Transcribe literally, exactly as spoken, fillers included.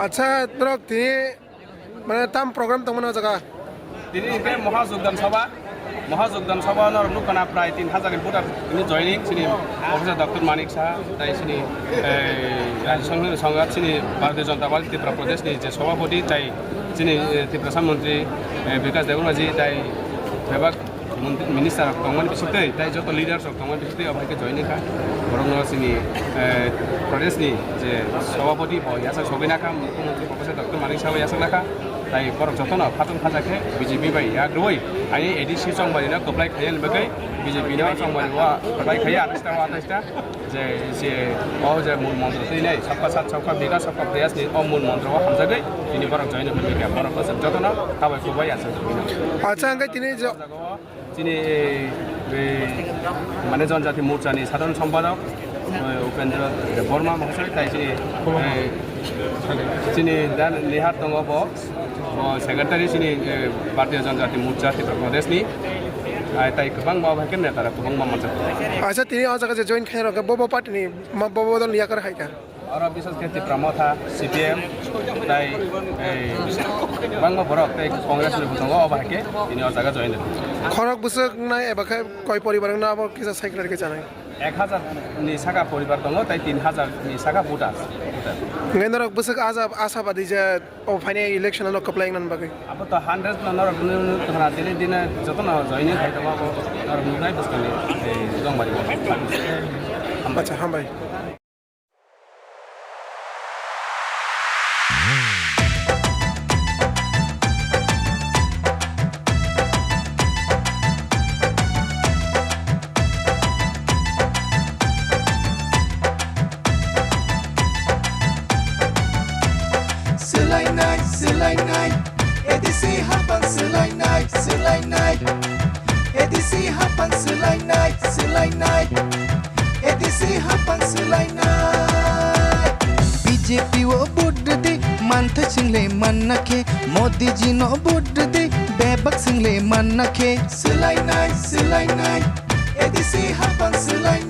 Acha, norok tini mane tam program tongmani o jaga? Tini hingke Maha Jogdan Sabha, Maha Jogdan Sabha norok nukha na prai tin hajar ni voter tini joining chini Professor Doctor Manik Saha, tai chini, eh, Rajya Sangha, Sangha chini Bharatiya Janata Party Tripura Pradesh ni je Sabhapati, tai chini, eh, Tiprasa Montri, eh, Bikash Debbarmaji, tai bebak Mon-, minister rok tongmani bisingtwi, tei joto leaders rok tongmani bisingtwi, obo hai khe join wngkha. Borokno chini, eh, Pradesh ni je Sabhapati bo yachak sogwi nakha, Mukhyamantri Professor Doctor Manik Saha bo yachak nakha. Tai borok jotono phatong phaja khe B J P bai yak rwui, ani A D C chongmani no kwplai khaiya ni bagwi B J P no chongmani o kwplai khaiya, atais ta o atais ta. Je, je, o je mul montro twi nai, sabka sat, sabka bikas, sabka prayas ni o mul montro o hamjagwi tini borok join wngwi kha. Borok bwswk jotono habai kubai aswk tongwino. Acha, hwnkhe tini je- Chini, eh, mane Janjati Morcha ni Sadharan Sompadak, eh, Upendra Debbarma Mahasai, tai chini, eh, chini da nihar tongo bo, bo secretary chini, eh, Bharatiya Janjati Morcha Tripura Pradesh ni, ai tai kwbangma bai khe neta rok kwbangma manjak. Acha, tini o jaga je join khainai rok bo, bo party ni, ma, bo, bo dol ni yakar hai kha? Oro bises khe Tipra Motha, C P M, tai, ei, bangma borok tei Congress ni bo tongo, obo hai khe tini o jaga join rwkha. Khorok bwswk nai eba khe koi poribar wngna abo kisa sai kwlai khe chanai? Ek hazar ni saka poribar tongo, tai tin hazar ni saka voter. Hwnkhe norok bwswk aja-, asabadi je o phainai election o kwplai wngna bagwi? Abo to hundred no norok nung, nung, tini, tini jotono join khai tongo, abo norok nuknai bwskangni, ei, Dongbari. Acha, hambai. Swlainai, swlainai, A D C hapang swlainai, swlainai, A D C hapang swlainai, swlainai, A D C hapang swlainai. B J P o vote rwdi, manthai swngle manna khe, Modi ji no vote rwdi, bebak swngle manna khe. Swlainai, swlainai, A D C hapang swlai